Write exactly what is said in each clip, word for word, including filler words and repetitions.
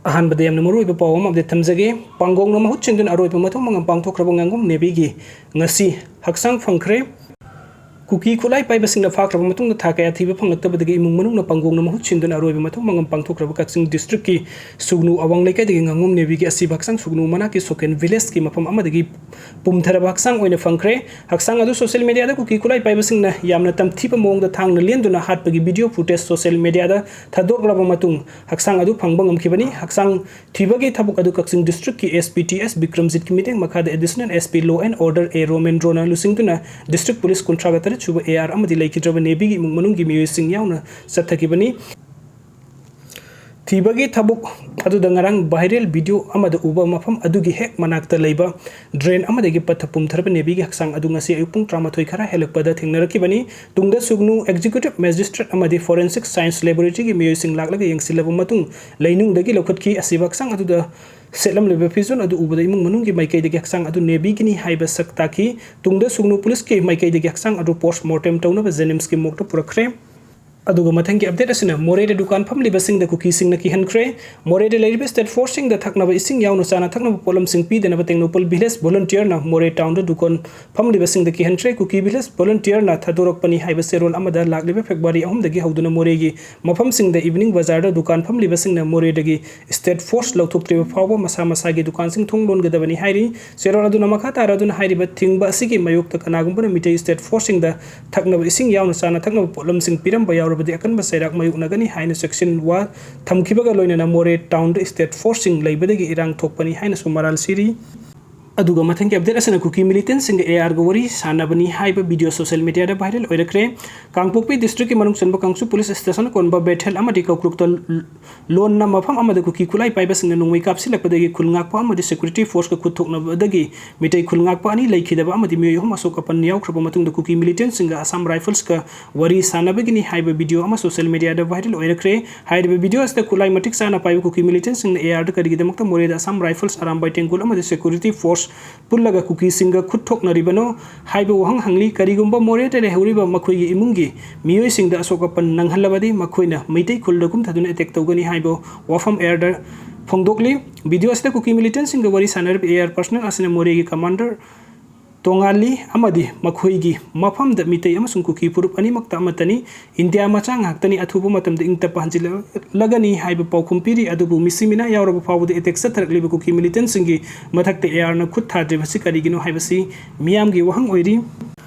ꯑꯍꯥꯟꯕꯗ ꯌꯥꯝꯅ ꯃꯔꯨꯑꯣꯏꯕ ꯄꯥꯎ ꯑꯃ update ꯊꯝꯖꯒꯦ꯫ ꯄꯥꯡꯒꯣꯡꯅ ꯃꯍꯨꯠ ꯁꯤꯟꯗꯨꯅ ꯑꯔꯣꯏꯕ ꯃꯊꯧ ꯃꯉꯝ ꯄꯥꯡꯊꯣꯛꯈ꯭ꯔꯕ ꯉꯥꯉꯣꯝ ꯅꯦꯕꯤꯒꯤ ꯉꯁꯤ ꯍꯛꯆꯥꯡ ꯐꯪꯈ꯭ꯔꯦ꯫ ꯀꯨꯀꯤ ꯈꯨꯠꯂꯥꯏ ꯄꯥꯏꯕꯁꯤꯡꯅ ꯐꯥꯈ꯭ꯔꯕ ꯃꯇꯨꯡꯗ ꯊꯥ ꯀꯌꯥ ꯊꯤꯕ ꯐꯪꯂꯛꯇꯕꯗꯒꯤ ꯏꯃꯨꯡ ꯃꯅꯨꯡꯅ ꯄꯥꯡꯒꯣꯡꯅ ꯃꯍꯨꯠ ꯁꯤꯟꯗꯨꯅ ꯑꯔꯣꯏꯕ ꯃꯊꯧ ꯃꯉꯝ ꯄꯥꯡꯊꯣꯛꯈ꯭ꯔꯕ ꯀꯛꯆꯤꯡ district ꯀꯤ ꯁꯨꯒꯅꯨ ꯑꯋꯥꯡ ꯂꯩꯀꯥꯏꯗꯒꯤ ꯉꯥꯉꯣꯝ ꯅꯦꯕꯤꯒꯤ ꯑꯁꯤꯕ ꯍꯛꯆꯥꯡ ꯁꯨꯒꯅꯨ ꯃꯅꯥꯛꯀꯤ ꯁꯣꯀꯦꯟ village ꯀꯤ ꯃꯐꯝ ꯑꯃꯗꯒꯤ ꯄꯨꯝꯊꯔꯕ ꯍꯛꯆꯥꯡ ꯑꯣꯏꯅ ꯐꯪꯈ꯭ꯔꯦ꯫ ꯍꯛꯆꯥꯡ ꯑꯗꯨ social media ꯗ ꯀꯨꯀꯤ ꯈꯨꯠꯂꯥꯏ ꯄꯥꯏꯕꯁꯤꯡꯅ ꯌꯥꯝꯅ ꯇꯝꯊꯤꯕ ꯃꯑꯣꯡꯗ ꯊꯥꯡꯅ ꯂꯦꯟꯗꯨꯅ ꯍꯥꯠꯄꯒꯤ video footage social media ꯗ ꯊꯥꯗꯣꯛꯂꯕ ꯃꯇꯨꯡ ꯍꯛꯆꯥꯡ ꯑꯗꯨ ꯐꯪꯕ ꯉꯝꯈꯤꯕꯅꯤ꯫ ꯍꯛꯆꯥꯡ ꯊꯤꯕꯒꯤ ꯊꯕꯛ ꯑꯗꯨ ꯀꯛꯆꯤꯡ district ꯀꯤ S P T S ꯕꯤꯀ꯭ꯔꯝꯖꯤꯠꯀꯤ ꯃꯤꯠꯌꯦꯡ ꯃꯈꯥꯗ Additional S P Law and Order A ꯔꯣꯃꯦꯟꯗ꯭ꯔꯣꯅ ꯂꯨꯆꯤꯡꯗꯨꯅ district police ꯀꯨꯟꯊ꯭ꯔꯥꯒ ꯇꯔꯦꯠ ꯁꯨꯕ A R ꯑꯃꯗꯤ ꯂꯩꯈꯤꯗ꯭ꯔꯕ ꯅꯦꯚꯤꯒꯤ ꯏꯃꯨꯡ ꯃꯅꯨꯡꯒꯤ ꯃꯤꯑꯣꯏꯁꯤꯡ ꯌꯥꯎꯅ ꯆꯠꯊꯈꯤꯕꯅꯤ꯫ ꯊꯤꯕꯒꯤ ꯊꯕꯛ ꯑꯗꯨꯗ ꯉꯔꯥꯡ viral video ꯑꯃꯗ ꯎꯕ ꯃꯐꯝ ꯑꯗꯨꯒꯤ ꯍꯦꯛ ꯃꯅꯥꯛꯇ ꯂꯩꯕ drain ꯑꯃꯗꯒꯤ ꯄꯠꯊ ꯄꯨꯝꯊꯔꯕ ꯅꯦꯚꯤꯒꯤ ꯍꯛꯆꯥꯡ ꯑꯗꯨ ꯉꯁꯤ ꯑꯌꯨꯛ ꯄꯨꯡ ꯇꯔꯥꯃꯥꯊꯣꯏ ꯈꯔ ꯍꯦꯜꯂꯛꯄꯗ ꯊꯦꯡꯅꯔꯛꯈꯤꯕꯅꯤ꯫ ꯇꯨꯡꯗ ꯁꯨꯒꯅꯨ executive magistrate ꯑꯃꯗꯤ forensic science laboratory ꯒꯤ ꯃꯤꯑꯣꯏꯁꯤꯡ ꯂꯥꯛꯂꯒ ꯌꯦꯡꯁꯤꯜꯂꯕ ꯃꯇꯨꯡ ꯂꯩꯅꯨꯡꯗꯒꯤ ꯂꯧꯈꯠꯈꯤ꯫ ꯑꯁꯤꯕ ꯍꯛꯆꯥꯡ ꯑꯗꯨꯗ ꯁꯦꯠꯂꯝꯂꯤꯕ ꯐꯤꯖꯣꯜ ꯑꯗꯨ ꯎꯕꯗ ꯏꯃꯨꯡ ꯃꯅꯨꯡꯒꯤ ꯃꯥꯏꯀꯩꯗꯒꯤ ꯍꯛꯆꯥꯡ ꯑꯗꯨ ꯅꯦꯚꯤꯒꯤꯅꯤ ꯍꯥꯏꯕ ꯁꯛ ꯇꯥꯛꯈꯤ꯫ ꯇꯨꯡꯗ ꯁꯨꯒꯅꯨ police ꯀꯤ ꯃꯥꯏꯀꯩꯗꯒꯤ ꯍꯛꯆꯥꯡ ꯑꯗꯨ post mortem ꯇꯧꯅꯕ JNIMS ꯀꯤ morgue ꯇ ꯄꯨꯔꯛꯈ꯭ꯔꯦ꯫ ꯑꯗꯨꯒ ꯃꯊꯪꯒꯤ update ꯑꯁꯤꯅ ꯃꯣꯔꯦꯗ ꯗꯨꯀꯥꯟ ꯐꯝꯂꯤꯕꯁꯤꯡꯗ ꯀꯨꯀꯤꯁꯤꯡꯅ ꯀꯤꯍꯟꯈ꯭ꯔꯦ꯫ ꯃꯣꯔꯦꯗ ꯂꯩꯔꯤꯕ state force ꯁꯤꯡꯗ ꯊꯛꯅꯕ ꯏꯁꯤꯡ ꯌꯥꯎꯅ ꯆꯥꯅ ꯊꯛꯅꯕ ꯄꯣꯠꯂꯝꯁꯤꯡ ꯄꯤꯗꯅꯕ ꯇꯦꯡꯅꯧꯄꯜ village volunteer ꯅ ꯃꯣꯔꯦ town ꯗ ꯗꯨꯀꯥꯟ ꯐꯝꯂꯤꯕꯁꯤꯡꯗ ꯀꯤꯍꯟꯈ꯭ꯔꯦ꯫ ꯀꯨꯀꯤ village volunteer ꯅ ꯊꯥꯗꯣꯔꯛꯄꯅꯤ ꯍꯥꯏꯕ ꯆꯦꯔꯣꯜ ꯑꯃꯗ ꯂꯥꯛꯂꯤꯕ February ꯑꯍꯨꯝꯗꯒꯤ ꯍꯧꯗꯨꯅ ꯃꯣꯔꯦꯒꯤ ꯃꯐꯝꯁꯤꯡꯗ evening ꯕꯖꯥꯔꯗ ꯗꯨꯀꯥꯟ ꯐꯝꯂꯤꯕꯁꯤꯡꯅ ꯃꯣꯔꯦꯗꯒꯤ state force ꯂꯧꯊꯣꯛꯇ꯭ꯔꯤꯕ ꯐꯥꯎꯕ ꯃꯁꯥ ꯃꯁꯥꯒꯤ ꯗꯨꯀꯥꯟꯁꯤꯡ ꯊꯣꯡ ꯂꯣꯟꯒꯗꯕꯅꯤ ꯍꯥꯏꯔꯤ꯫ ꯆꯦꯔꯣꯜ ꯑꯗꯨꯅ ꯃꯈꯥ ꯇꯥꯔꯗꯨꯅ ꯍꯥꯏꯔꯤꯕ ꯊꯤꯡꯕ ꯑꯁꯤꯒꯤ ꯃꯥꯌꯣꯛꯇ ꯀꯅꯥꯒꯨꯝꯕꯅ ꯃꯤꯇꯩ state force ꯁꯤꯡꯗ ꯊꯛꯅꯕ ꯏꯁꯤꯡ ꯌꯥꯎꯅ ꯆꯥꯅ ꯊꯛꯅꯕ ꯄꯣꯠꯂꯝꯁꯤꯡ ꯄꯤꯔꯝꯕ ꯌꯥꯎꯔꯕꯗꯤ ꯑꯀꯟꯕ ꯆꯩꯔꯥꯛ ꯃꯥꯌꯣꯛꯅꯒꯅꯤ ꯍꯥꯏꯅ ꯆꯦꯛꯁꯤꯟꯋꯥ ꯊꯝꯈꯤꯕꯒ ꯂꯣꯏꯅꯅ ꯃꯣꯔꯦ town ꯗ state force ꯁꯤꯡ ꯂꯩꯕꯗꯒꯤ ꯏꯔꯥꯡ ꯊꯣꯛꯄꯅꯤ ꯍꯥꯏꯅꯁꯨ ꯃꯔꯥꯜ ꯁꯤꯔꯤ꯫ ꯑꯗꯨꯒ ꯃꯊꯪꯒꯤ update ꯑꯁꯤꯅ ꯀꯨꯀꯤ militant ꯁꯤꯡꯒ A R ꯒ ꯋꯥꯔꯤ ꯁꯥꯟꯅꯕꯅꯤ ꯍꯥꯏꯕ video social media ꯗ viral ꯑꯣꯏꯔꯛꯈ꯭ꯔꯦ꯫ ꯀꯥꯡꯄꯣꯛꯄꯤ district ꯀꯤ ꯃꯅꯨꯡ ꯆꯟꯕ ꯀꯥꯡꯁꯨ police station ꯀꯣꯟꯕ ꯕꯦꯊꯦꯜ ꯑꯃꯗꯤ ꯀꯧꯀ꯭ꯔꯨꯛꯇ ꯂꯣꯟꯅ ꯃꯐꯝ ꯑꯃꯗ ꯀꯨꯀꯤ ꯈꯨꯠꯂꯥꯏ ꯄꯥꯏꯕꯁꯤꯡꯅ ꯅꯣꯡꯃꯩ ꯀꯥꯞꯁꯤꯜꯂꯛꯄꯗꯒꯤ ꯈꯨꯜ ꯉꯥꯛꯄ ꯑꯃꯗꯤ security force ꯀ ꯈꯨꯠ ꯊꯣꯛꯅꯕꯗꯒꯤ ꯃꯤꯇꯩ ꯈꯨꯜ ꯉꯥꯛꯄ ꯑꯅꯤ ꯂꯩꯈꯤꯗꯕ ꯑꯃꯗꯤ ꯃꯤꯑꯣꯏ ꯑꯍꯨꯝ ꯑꯁꯣꯛ ꯑꯄꯟ ꯌꯥꯎꯈ꯭ꯔꯕ ꯃꯇꯨꯡꯗ ꯀꯨꯀꯤ militant ꯁꯤꯡꯒ Assam Rifles ꯀ ꯋꯥꯔꯤ ꯁꯥꯟꯅꯕꯒꯤꯅꯤ ꯍꯥꯏꯕ video ꯑꯃ social media ꯗ viral ꯑꯣꯏꯔꯛꯈ꯭ꯔꯦ꯫ ꯍꯥꯏꯔꯤꯕ video ꯑꯁꯤꯗ ꯈꯨꯠꯂꯥꯏ ꯃꯇꯤꯛ ꯆꯥꯅ ꯄꯥꯏꯕ ꯀꯨꯀꯤ militant ꯁꯤꯡꯅ A R ꯗ ꯀꯔꯤꯒꯤꯗꯃꯛꯇ ꯃꯣꯔꯦꯗ Assam Rifles, ꯑꯔꯥꯝꯕꯥꯏ ꯇꯦꯡꯒꯣꯜ ꯑꯃꯗꯤ security force ꯄꯨꯜꯂꯒ ꯀꯨꯀꯤꯁꯤꯡꯒ ꯈꯨꯠ ꯊꯣꯛꯅꯔꯤꯕꯅꯣ ꯍꯥꯏꯕ ꯋꯥꯍꯪ ꯍꯪꯂꯤ꯫ ꯀꯔꯤꯒꯨꯝꯕ ꯃꯣꯔꯦꯗ ꯂꯩꯍꯧꯔꯤꯕ ꯃꯈꯣꯏꯒꯤ ꯏꯃꯨꯡꯒꯤ ꯃꯤꯑꯣꯏꯁꯤꯡꯗ ꯑꯁꯣꯛ ꯑꯄꯟ ꯅꯪꯍꯜꯂꯕꯗꯤ ꯃꯈꯣꯏꯅ ꯃꯩꯇꯩ ꯈꯨꯜꯗ ꯀꯨꯝꯊꯗꯨꯅ attack ꯇꯧꯒꯅꯤ ꯍꯥꯏꯕ ꯋꯥꯐꯝ A R ꯗ ꯐꯣꯡꯗꯣꯛꯂꯤ꯫ ꯚꯤꯗꯤꯑꯣ ꯑꯁꯤꯗ ꯀꯨꯀꯤ ꯃꯤꯂꯤꯇꯦꯟꯁꯤꯡꯒ ꯋꯥꯔꯤ ꯁꯥꯟꯅꯔꯤꯕ ꯑꯦ ꯑꯥꯔ ꯄꯔꯁꯅꯦꯜ ꯑꯁꯤꯅ ꯃꯣꯔꯦꯒꯤ ꯀꯃꯥꯟꯗꯔ ꯇꯣꯉꯥꯜꯂꯤ ꯑꯃꯗꯤ ꯃꯈꯣꯏꯒꯤ ꯃꯐꯝꯗ ꯃꯤꯇꯩ ꯑꯃꯁꯨꯡ ꯀꯨꯀꯤ ꯐꯨꯔꯨꯞ ꯑꯅꯤꯃꯛꯇ ꯑꯃꯠꯇꯅꯤ, ꯏꯟꯗꯤꯌꯥ ꯃꯆꯥ ꯉꯥꯛꯇꯅꯤ, ꯑꯊꯨꯕ ꯃꯇꯝꯗ ꯏꯪ ꯇꯞꯄ ꯍꯟꯖꯤꯜꯂꯛꯂꯒꯅꯤ ꯍꯥꯏꯕ ꯄꯥꯎꯈꯨꯝ ꯄꯤꯔꯤ꯫ ꯑꯗꯨꯕꯨ ꯃꯤꯁꯤ ꯃꯤꯅꯥ ꯌꯥꯎꯔꯕ ꯐꯥꯎꯕꯗ ꯑꯦꯇꯦꯛ ꯆꯠꯊꯔꯛꯂꯤꯕ ꯀꯨꯀꯤ ꯃꯤꯂꯤꯇꯦꯟꯁꯤꯡꯒꯤ ꯃꯊꯛꯇ ꯑꯦ ꯑꯥꯔꯅ ꯈꯨꯠ ꯊꯥꯗ꯭ꯔꯤꯕꯁꯤ ꯀꯔꯤꯒꯤꯅꯣ ꯍꯥꯏꯕꯁꯤ ꯃꯤꯌꯥꯝꯒꯤ ꯋꯥꯍꯪ ꯑꯣꯏꯔꯤ꯫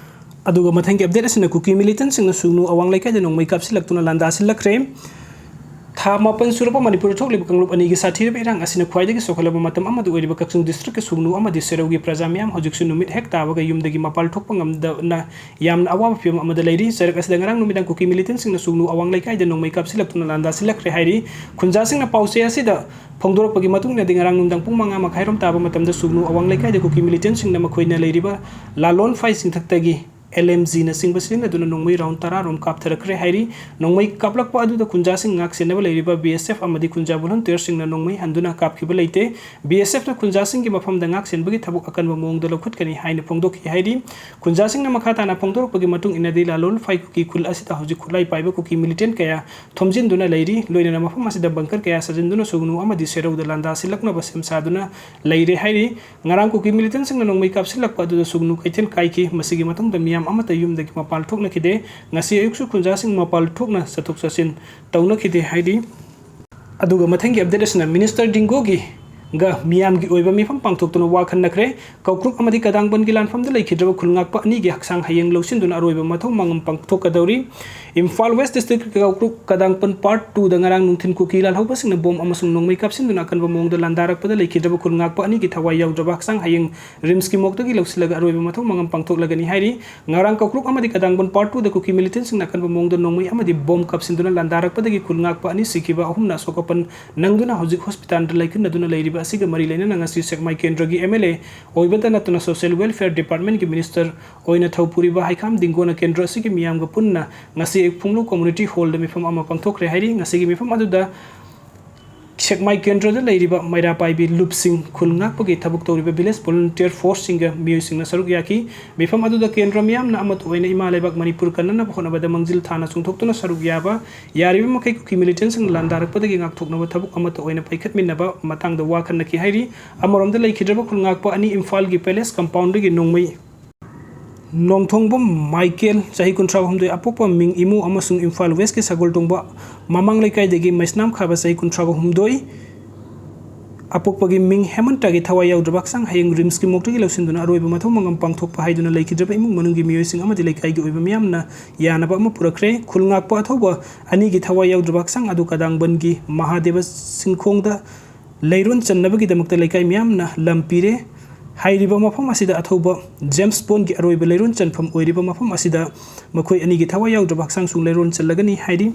ꯑꯗꯨꯒ ꯃꯊꯪꯒꯤ ꯑꯞꯗꯦꯠ ꯑꯁꯤꯅ ꯀꯨꯀꯤ ꯃꯤꯂꯤꯇꯦꯟꯁꯤꯡꯅ ꯁꯨꯒꯅꯨ ꯑꯋꯥꯡ ꯂꯩꯀꯥꯏꯗ ꯅꯣꯡꯃꯩ ꯀꯥꯞꯁꯤꯜꯂꯛꯇꯨꯅ ꯂꯥꯟꯗꯥ ꯁꯤꯜꯂꯛꯈ꯭ꯔꯦ꯫ ꯊꯥ ꯃꯥꯄꯟ ꯁꯨꯔꯕ ꯃꯅꯤꯄꯨꯔꯗ ꯊꯣꯛꯂꯤꯕ ꯀꯥꯡꯂꯨꯞ ꯑꯅꯤꯒꯤ ꯁꯥꯊꯤꯔꯕ ꯏꯔꯥꯡ ꯑꯁꯤꯅ ꯈ꯭ꯋꯥꯏꯗꯒꯤ ꯆꯥꯎꯈꯠꯂꯕ ꯃꯇꯝ ꯑꯃꯗ ꯑꯣꯏꯔꯤꯕ ꯀꯛꯆꯤꯡ ꯗꯤꯁꯇ꯭ꯔꯤꯛꯀꯤ ꯁꯨꯒꯅꯨ ꯑꯃꯗꯤ ꯁꯦꯔꯧꯒꯤ ꯄ꯭ꯔꯖꯥ ꯃꯤꯌꯥꯝ ꯍꯧꯖꯤꯛꯁꯨ ꯅꯨꯃꯤꯠ ꯍꯦꯛ ꯇꯥꯕꯒ ꯌꯨꯝꯗꯒꯤ ꯃꯄꯥꯟ ꯊꯣꯛꯄ ꯉꯝꯗꯅ ꯌꯥꯝꯅ ꯑꯋꯥꯕ ꯐꯤꯕꯝ ꯑꯃꯗ ꯂꯩꯔꯤ꯫ ꯆꯔꯛ ꯑꯁꯤꯗ ꯉꯔꯥꯡ ꯅꯨꯃꯤꯗꯥꯡ ꯀꯨꯀꯤ ꯃꯤꯂꯤꯇꯦꯟꯁꯤꯡꯅ ꯁꯨꯒꯅꯨ ꯑꯋꯥꯡ ꯂꯩꯀꯥꯏꯗ ꯅꯣꯡꯃꯩ ꯀꯥꯞꯁꯤꯜꯂꯛꯇꯨꯅ ꯂꯥꯟꯗꯥ ꯁꯤꯜꯂꯛꯈ꯭ꯔꯦ ꯍꯥꯏꯔꯤ꯫ ꯈꯨꯟꯖꯥꯁꯤꯡꯅ ꯄꯥꯎꯆꯦ ꯑꯁꯤꯗ ꯐꯣꯡꯗꯣꯔꯛꯄꯒꯤ ꯃꯇꯨꯡ ꯏꯟꯅꯗꯤ ꯉꯔꯥꯡ ꯅꯨꯡꯗꯥꯡ ꯄꯨꯡ ꯃꯉꯥ ꯃꯈꯥꯏꯔꯣꯝ ꯇꯥꯕ ꯃꯇꯝꯗ ꯁꯨꯒꯅꯨ ꯑꯋꯥꯡ ꯂꯩꯀꯥꯏꯗ ꯀꯨꯀꯤ ꯃꯤꯂꯤꯇꯦꯟꯁꯤꯡꯅ ꯃꯈꯣꯏꯅ ꯂꯩꯔꯤꯕ ꯂꯥꯂꯣꯟ ꯐꯥꯏ ꯆꯤꯡꯊꯛꯇꯒꯤ ꯑꯦꯜ ꯑꯦꯝ ꯖꯤꯅꯆꯤꯡꯕ ꯁꯤꯖꯤꯟꯅꯗꯨꯅ ꯅꯣꯡꯃꯩ ꯔꯥꯎꯟ ꯇꯔꯥ ꯔꯣꯝ ꯀꯥꯞꯊꯔꯛꯈ꯭ꯔꯦ ꯍꯥꯏꯔꯤ꯫ ꯅꯣꯡꯃꯩ ꯀꯥꯞꯂꯛꯄ ꯑꯗꯨꯗ ꯈꯨꯟꯖꯥꯁꯤꯡ ꯉꯥꯛ ꯁꯦꯟꯅꯕ ꯂꯩꯔꯤꯕ ꯕꯤ ꯑꯦꯁ ꯑꯦꯐ ꯑꯃꯗꯤ ꯈꯨꯟꯖꯥ ꯚꯣꯂꯨꯟꯇꯤꯌꯔꯁꯤꯡꯅ ꯅꯣꯡꯃꯩ ꯍꯟꯗꯨꯅ ꯀꯥꯞꯈꯤꯕ ꯂꯩꯇꯦ꯫ ꯕꯤ ꯑꯦꯁ ꯑꯦꯐꯅ ꯈꯨꯟꯖꯥꯁꯤꯡꯒꯤ ꯃꯐꯝꯗ ꯉꯥꯛ ꯁꯦꯟꯕꯒꯤ ꯊꯕꯛ ꯑꯀꯟꯕ ꯃꯑꯣꯡꯗ ꯂꯧꯈꯠꯀꯅꯤ ꯍꯥꯏꯅ ꯐꯣꯡꯗꯣꯛꯈꯤ ꯍꯥꯏꯔꯤ꯫ ꯈꯨꯟꯖꯥꯁꯤꯡꯅ ꯃꯈꯥ ꯇꯥꯅ ꯐꯣꯡꯗꯣꯔꯛꯄꯒꯤ ꯃꯇꯨꯡ ꯏꯟꯅꯗꯤ ꯂꯥꯂꯣꯟ ꯐꯥꯏ ꯀꯨꯀꯤ ꯈꯨꯜ ꯑꯁꯤꯗ ꯍꯧꯖꯤꯛ ꯈꯨꯠꯂꯥꯏ ꯄꯥꯏꯕ ꯀꯨꯀꯤ ꯃꯤꯂꯤꯇꯦꯟ ꯀꯌꯥ ꯊꯣꯝꯖꯤꯟꯗꯨꯅ ꯂꯩꯔꯤ꯫ ꯂꯣꯏꯅꯅ ꯃꯐꯝ ꯑꯁꯤꯗ ꯕꯪꯀꯔ ꯀꯌꯥ ꯁꯥꯖꯤꯟꯗꯨꯅ ꯁꯨꯒꯅꯨ ꯑꯃꯗꯤ ꯁꯦꯔꯧꯗ ꯂꯥꯟꯗꯥ ꯁꯤꯜꯂꯛꯅꯕ ꯁꯦꯝ ꯁꯥꯗꯨꯅ ꯂꯩꯔꯦ ꯍꯥꯏꯔꯤ꯫ ꯉꯔꯥꯡ ꯀꯨꯀꯤ ꯃꯤꯂꯤꯇꯦꯟꯁꯤꯡꯅ ꯅꯣꯡꯃꯩ ꯀꯥꯞꯁꯤꯜꯂꯛꯄ ꯑꯗꯨꯗ ꯁꯨꯒꯅꯨ ꯀꯩꯊꯦꯜ ꯀꯥꯏꯈꯤ꯫ ꯃꯁꯤꯒꯤ ꯃꯇꯨꯡꯗ ꯃꯤꯌꯥꯝ ꯑꯃꯠꯇ ꯌꯨꯝꯗꯒꯤ ꯃꯄꯥꯟ ꯊꯣꯛꯅꯈꯤꯗꯦ꯫ ꯉꯁꯤ ꯑꯌꯨꯛꯁꯨ ꯈꯨꯟꯖꯥꯁꯤꯡ ꯃꯄꯥꯟ ꯊꯣꯛꯅ ꯆꯠꯊꯣꯛ ꯆꯠꯁꯤꯟ ꯇꯧꯅꯈꯤꯗꯦ ꯍꯥꯏꯔꯤ꯫ ꯑꯗꯨꯒ ꯃꯊꯪꯒꯤ ꯑꯞꯗꯦꯠ ꯑꯁꯤꯅ ꯃꯤꯅꯤꯁꯇꯔ ꯗꯤꯡꯒꯣꯒꯤ ꯒ ꯃꯤꯌꯥꯝꯒꯤ ꯑꯣꯏꯕ ꯃꯤꯐꯝ ꯄꯥꯡꯊꯣꯛꯇꯨꯅ ꯋꯥ ꯈꯟꯅꯈ꯭ꯔꯦ꯫ ꯀꯧꯀ꯭ꯔꯨꯛ ꯑꯃꯗꯤ ꯀꯗꯥꯡꯕꯟꯒꯤ ꯂꯥꯟꯐꯝꯗ ꯂꯩꯈꯤꯗ꯭ꯔꯕ ꯈꯨꯜ ꯉꯥꯛꯄ ꯑꯅꯤꯒꯤ ꯍꯛꯆꯥꯡ ꯍꯌꯦꯡ ꯂꯧꯁꯤꯟꯗꯨꯅ ꯑꯔꯣꯏꯕ ꯃꯊꯧ ꯃꯉꯝ ꯄꯥꯡꯊꯣꯛꯀꯗꯧꯔꯤ꯫ ꯏꯝꯐꯥꯜ ꯋꯦꯁ ꯗꯤꯁꯇ꯭ꯔꯤꯛꯀꯤ ꯀꯧꯀ꯭ꯔꯨꯛ ꯀꯗꯥꯡꯕꯟ ꯄꯥꯔꯠ ꯇꯨꯗ ꯉꯔꯥꯡ ꯅꯨꯡꯊꯤꯜ ꯀꯨꯀꯤ ꯂꯥꯜꯍꯧꯕꯁꯤꯡꯅ ꯕꯣꯝ ꯑꯃꯁꯨꯡ ꯅꯣꯡꯃꯩ ꯀꯥꯞꯁꯤꯟꯗꯨꯅ ꯑꯀꯟꯕ ꯃꯑꯣꯡꯗ ꯂꯥꯟꯗꯥꯔꯛꯄꯗ ꯂꯩꯈꯤꯗ꯭ꯔꯕ ꯈꯨꯜ ꯉꯥꯛꯄ ꯑꯅꯤꯒꯤ ꯊꯋꯥꯏ ꯌꯥꯎꯗ꯭ꯔꯕ ꯍꯛꯆꯥꯡ ꯍꯌꯦꯡ ꯔꯤꯝꯁꯀꯤ ꯃꯣꯔꯒꯇꯒꯤ ꯂꯧꯁꯤꯜꯂꯒ ꯑꯔꯣꯏꯕ ꯃꯊꯧ ꯃꯉꯝ ꯄꯥꯡꯊꯣꯛꯂꯒꯅꯤ ꯍꯥꯏꯔꯤ꯫ ꯉꯔꯥꯡ ꯀꯧꯀ꯭ꯔꯨꯛ ꯑꯃꯗꯤ ꯀꯗꯥꯡꯕꯟ ꯄꯥꯔꯠ ꯇꯨꯗ ꯀꯨꯀꯤ ꯃꯤꯂꯤꯇꯦꯟꯁꯤꯡꯅ ꯑꯀꯟꯕ ꯃꯑꯣꯡꯗ ꯅꯣꯡꯃꯩ ꯑꯃꯗꯤ ꯕꯣꯝ ꯀꯥꯞꯁꯤꯟꯗꯨꯅ ꯂꯥꯟꯗꯥꯔꯛꯄꯗꯒꯤ ꯈꯨꯜ ꯉꯥꯛꯄ ꯑꯅꯤ ꯁꯤꯈꯤꯕ, ꯑꯍꯨꯝꯅ ꯑꯁꯣꯛ ꯑꯄꯟ ꯅꯪꯗꯨꯅ ꯍꯧꯖꯤꯛ ꯍꯣꯁꯄꯤꯇꯥꯜꯗ ꯂꯥꯏꯀꯠꯅꯗꯨꯅ ꯂꯩꯔꯤꯕ ꯑꯁꯤꯒ ꯃꯔꯤ ꯂꯩꯅꯅ ꯉꯁꯤ ꯁꯦꯛꯃꯥꯏ ꯀꯦꯟꯗ꯭ꯔꯒꯤ ꯑꯦꯝ ꯑꯦꯜ ꯑꯦ ꯑꯣꯏꯕꯇ ꯅꯠꯇꯅ ꯁꯣꯁꯤꯌꯦꯜ ꯋꯦꯜꯐꯤꯌꯔ ꯗꯤꯄꯥꯔꯠꯃꯦꯟꯒꯤ ꯃꯤꯅꯤꯁꯇꯔ ꯑꯣꯏꯅ ꯊꯧ ꯄꯨꯔꯤꯕ ꯍꯩꯈꯥꯝ ꯗꯤꯡꯒꯣꯅ ꯀꯦꯟꯗ꯭ꯔ ꯑꯁꯤꯒꯤ ꯃꯤꯌꯥꯝꯒ ꯄꯨꯟꯅ ꯉꯁꯤ ꯑꯌꯨꯛ ꯐꯨꯡꯂꯨ ꯀꯝꯃ꯭ꯌꯨꯅꯤꯇꯤ ꯍꯣꯜꯗ ꯃꯤꯐꯝ ꯑꯃ ꯄꯥꯡꯊꯣꯛꯈ꯭ꯔꯦ ꯍꯥꯏꯔꯤ꯫ ꯉꯁꯤꯒꯤ ꯃꯤꯐꯝ ꯑꯗꯨꯗ ꯁꯦꯛꯃꯥꯏ ꯀꯦꯟꯗ꯭ꯔꯗ ꯂꯩꯔꯤꯕ ꯃꯩꯔꯥ ꯄꯥꯏꯕꯤ ꯂꯨꯞꯁꯤꯡ, ꯈꯨꯜ ꯉꯥꯛꯄꯒꯤ ꯊꯕꯛ ꯇꯧꯔꯤꯕ village volunteer forceꯁꯤꯡꯒ ꯃꯤꯑꯣꯏꯁꯤꯡꯅ ꯁꯔꯨꯛ ꯌꯥꯈꯤ꯫ ꯃꯤꯐꯝ ꯑꯗꯨꯗ ꯀꯦꯟꯗ꯭ꯔ ꯃꯤꯌꯥꯝꯅ ꯑꯃꯠꯇ ꯑꯣꯏꯅ ꯏꯃꯥ ꯂꯩꯕꯥꯛ ꯃꯅꯤꯄꯨꯔ ꯀꯟꯅꯅꯕ ꯍꯣꯠꯅꯕꯗ ꯃꯥꯡꯖꯤꯜ ꯊꯥꯅ ꯆꯣꯡꯊꯣꯛꯇꯨꯅ ꯁꯔꯨꯛ ꯌꯥꯕ, ꯌꯥꯔꯤꯕ ꯃꯈꯩ ꯀꯨꯀꯤ militantꯁꯤꯡꯅ ꯂꯥꯟꯗꯥꯔꯛꯄꯗꯒꯤ ꯉꯥꯛꯊꯣꯛꯅꯕ ꯊꯕꯛ ꯑꯃꯠꯇ ꯑꯣꯏꯅ ꯄꯥꯏꯈꯠꯃꯤꯟꯅꯕ ꯃꯇꯥꯡꯗ ꯋꯥ ꯈꯟꯅꯈꯤ ꯍꯥꯏꯔꯤ꯫ ꯑꯃꯔꯣꯝꯗ ꯂꯩꯈꯤꯗ꯭ꯔꯕ ꯈꯨꯜ ꯉꯥꯛꯄ ꯑꯅꯤ ꯏꯝꯐꯥꯜꯒꯤ palace compoundꯗꯒꯤ ꯅꯣꯡꯃꯩ ꯅꯣꯡꯊꯣꯡꯕꯝ ꯃꯥꯏꯀꯦꯜ, ꯆꯍꯤ ꯀꯨꯟꯊ꯭ꯔꯥ ꯍꯨꯝꯗꯣꯏ, ꯑꯄꯣꯛꯄ ꯃꯤꯡ ꯏꯃꯨ, ꯑꯃꯁꯨꯡ ꯏꯝꯐꯥꯜ westꯀꯤ ꯁꯒꯣꯜꯇꯣꯡꯕ ꯃꯃꯥꯡ ꯂꯩꯀꯥꯏꯗꯒꯤ ꯃꯩꯁꯅꯥꯝ ꯈꯥꯕ, ꯆꯍꯤ ꯀꯨꯟꯊ꯭ꯔꯥ ꯍꯨꯝꯗꯣꯏ, ꯑꯄꯣꯛꯄꯒꯤ ꯃꯤꯡ ꯍꯦꯃꯟꯇꯒꯤ ꯊꯋꯥꯏ ꯌꯥꯎꯗ꯭ꯔꯕ ꯍꯛꯆꯥꯡ ꯍꯌꯦꯡ ꯔꯤꯝꯁꯀꯤ morgueꯗꯒꯤ ꯂꯧꯁꯤꯟꯗꯨꯅ ꯑꯔꯣꯏꯕ ꯃꯊꯧ ꯃꯉꯝ ꯄꯥꯡꯊꯣꯛꯄ ꯍꯥꯏꯗꯨꯅ ꯂꯩꯈꯤꯗ꯭ꯔꯕ ꯏꯃꯨꯡ ꯃꯅꯨꯡꯒꯤ ꯃꯤꯑꯣꯏꯁꯤꯡ ꯑꯃꯗꯤ ꯂꯩꯀꯥꯏꯒꯤ ꯑꯣꯏꯕ ꯃꯤꯌꯥꯝꯅ ꯌꯥꯅꯕ ꯑꯃ ꯄꯨꯔꯛꯈ꯭ꯔꯦ꯫ ꯈꯨꯜ ꯉꯥꯛꯄ ꯑꯊꯧꯕ ꯑꯅꯤꯒꯤ ꯊꯋꯥꯏ ꯌꯥꯎꯗ꯭ꯔꯕ ꯍꯛꯆꯥꯡ ꯑꯗꯨ ꯀꯗꯥꯡꯕꯟꯒꯤ ꯃꯍꯥꯗꯦꯕ ꯁꯤꯡꯈꯣꯡꯗ ꯂꯩꯔꯣꯟ ꯆꯟꯅꯕꯒꯤꯗꯃꯛꯇ ꯂꯩꯀꯥꯏ ꯃꯤꯌꯥꯝꯅ ꯂꯝ ꯄꯤꯔꯦ꯫ ꯍꯥꯏꯔꯤꯕ ꯃꯐꯝ ꯑꯁꯤꯗ ꯑꯊꯧꯕ ꯖꯦꯝꯁ ꯕꯣꯟꯒꯤ ꯑꯔꯣꯏꯕ ꯂꯩꯔꯣꯟ ꯆꯟꯐꯝ ꯑꯣꯏꯔꯤꯕ ꯃꯐꯝ ꯑꯁꯤꯗ ꯃꯈꯣꯏ ꯑꯅꯤꯒꯤ ꯊꯋꯥꯏ ꯌꯥꯎꯗ꯭ꯔꯕ ꯍꯛꯆꯥꯡꯁꯨ ꯂꯩꯔꯣꯟ ꯆꯜꯂꯒꯅꯤ ꯍꯥꯏꯔꯤ꯫